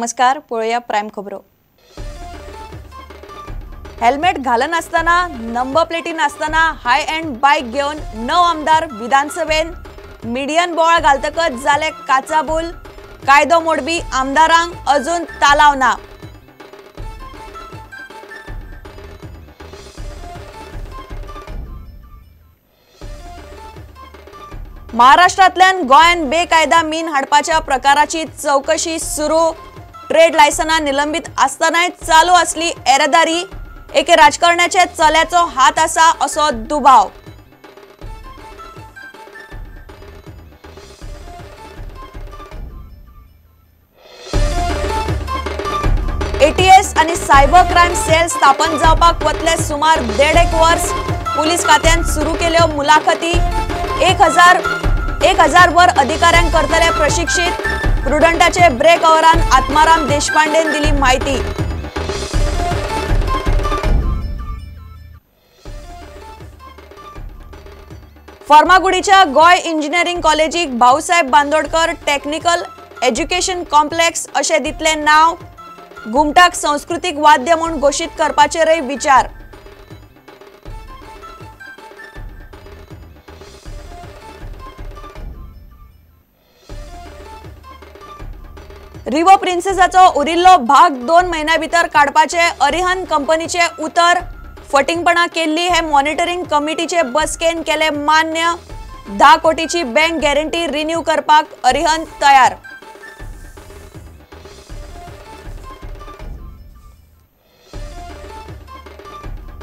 नमस्कार, पळोवया प्रायम खबरो। हेल्मेट घालनासतना, नंबर प्लेटी नासतना हाय एंड बायक घेवन 9 आमदार विधानसभेन मिडियन बोवाळ घालतकच जाले काचाबूल। कायदो मोडपी आमदारांक अजून तालाव ना। महाराष्ट्रांतल्यान गोंयांत बेकायदा मीन हाडपाच्या प्रकाराची चवकशी सुरू। ट्रेड लायसनां निलंबीत आसतनाय चालू आसली येरादारी। एके राजकारण्याच्या चल्याचो हात आसा असो दुबाव। एटीएस आणि सायबर क्रायम सेल स्थापन जावपाक वतले सुमार 1.5 वर्स। पुलीस खात्यान सुरू केल्यो मुलाखती। 1000 वर अधिकाऱ्यांक करतले प्रशिक्षित। प्रुडंटाचे ब्रेक ओव्हरान आत्माराम देशपांडेन दिली माहिती। फर्मागुडीच्या गोंय इंजिनिअरिंग कॉलेजीक Bhausaheb Bandodkar technical education complex अशें दितले नांव। घुमटाक संस्कृतीक वाद्य म्हूण घोशीत करपाचेरय विचार। रिवो प्रिन्सेसाचो उरिल्लो भाग 2 म्हयन्या भितर काडपाचे अरिहंत कंपनीचे उतर। फटिंगपणा केल्ली हे मॉनिटरिंग कमिटीचे बसकेन केले मान्य। 10 कोटीची बँक गॅरंटी रिन्यू करपाक अरिहंत तयार।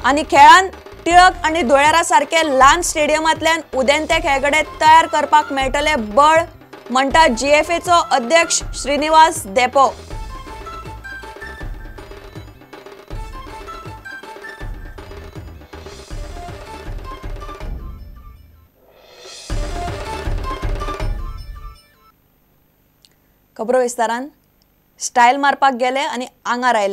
आनी खेळान टिळक आनी धुळेरा सारके ल्हान स्टेडियमांतल्यान उदेंते खेळगडे तयार करपाक मेळटले बळ, म्हणटा जीएफएचो अध्यक्ष श्रीनिवास धेंपो। खबरो विस्तारान। स्टायल मारपाक गेले आनी आंगार आयले।